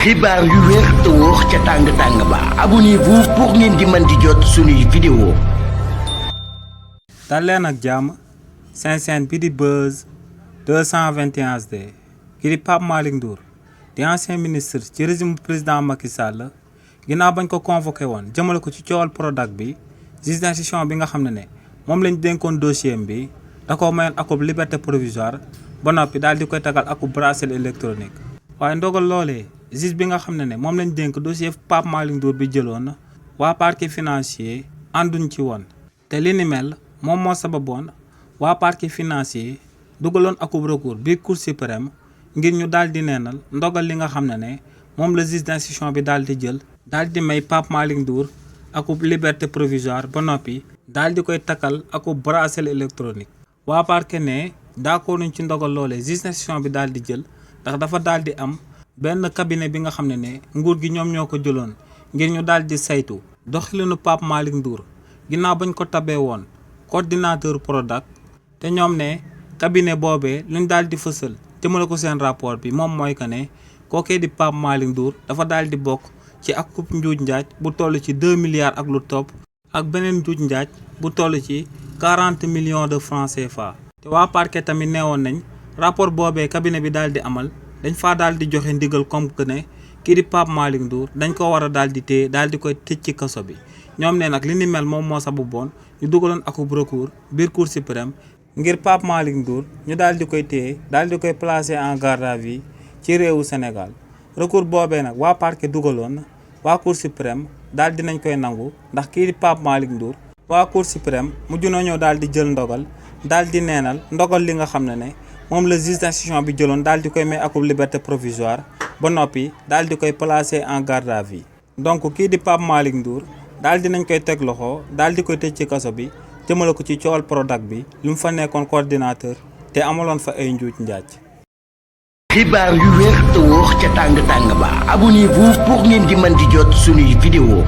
xibaar yu wér te wóor ca tàng-tàng ba abonnez-vous pour ngeen di mën di jot suñuy vidéo. dal leen ak jàmm seen chaîne bi di Buzz 221 HD ki di Pape Malick Ndour di ancien ministre ci régime président Macky Sall ginnaaw bañ ko convoqué woon jëmale ko ci coowal Prodac bi juge d'instruction bi nga xam ne moom lañ dénkoon dossier bi da ko mayoon akub liberté provisoire ba noppi daal di koy tagal akub bracelet électronique waaye ndogal loolee juge bi nga xam ne moom lañ dénk dossier Pape Malick Ndour bi jëloon waa parquet financier ànduñ ci woon te li ni mel moom moo sababoon waa parquet financier dugaloon akub recours biir cour suprême ngir ñu daal di neenal ndogal li nga xam ne moom la juge d'instruction bi daal di jël daal di may Pape Malick Ndour akub liberté provisoire ba noppi daal di koy takkal akub bracelet électronique. waa parquet ne d'accord nañ ci ndogal loolee juge d'instruction bi daal di jël ndax dafa daal di am benn cabinet bi nga xam ne nguur gi ñoom ñoo ko jëloon ngir ñu daal di saytu doxalinu Pape Malick Ndour ginnaaw bañ ko tabee woon coordinateur Prodac te ñoom ne cabinet boobee luñ daal di fësal jëmale ko seen rapport bi moom mooy que ne kookee di Pape Malick Ndour dafa daal di bokk ci akub njuuj njaaj bu toll ci 2 milliards ak lu topp ak beneen njuuj njaaj bu toll ci 40 millions de francs CFA. te waa parquet tamit neewoon nañ rapport boobee cabinet bi daal di amal dañ faa daal di joxe ndigal comme que ne kii di Pape Malick Ndour dañ ko war a daal di téye daal di koy tëj ci kaso bi ñoom ne nag li ni mel moom moo sababoon ñu dugaloon akub recours biir cour suprême ngir Pape Malick Ndour ñu daal di koy téye daal di koy placer en garde à vue ci réewu Sénégal. recours boobee nag waa parquet dugaloon waa cour suprême daal di nañ koy nangu ndax kii di Pape Malick Ndour waa cour suprême mujj na ñëw daal di jël ndogal daal di neenal ndogal li nga xam ne moom la juge d'instruction bi jëloon daal di koy may akub liberté provisoire ba noppi daal di koy placer en garde à vue. donc kii di Pape Malick Ndour daal di nañ koy teg loxo daal di koy tëj ci kaso bi jëmale ko ci coowal Prodac bi lu mu fa nekkoon coordinateur te amaloon fa ay njuuj njaaj. xibaar yu wér te wóor ca tàng-tàng ba abonnez-vous pour ngeen di mën di jot suñuy vidéo.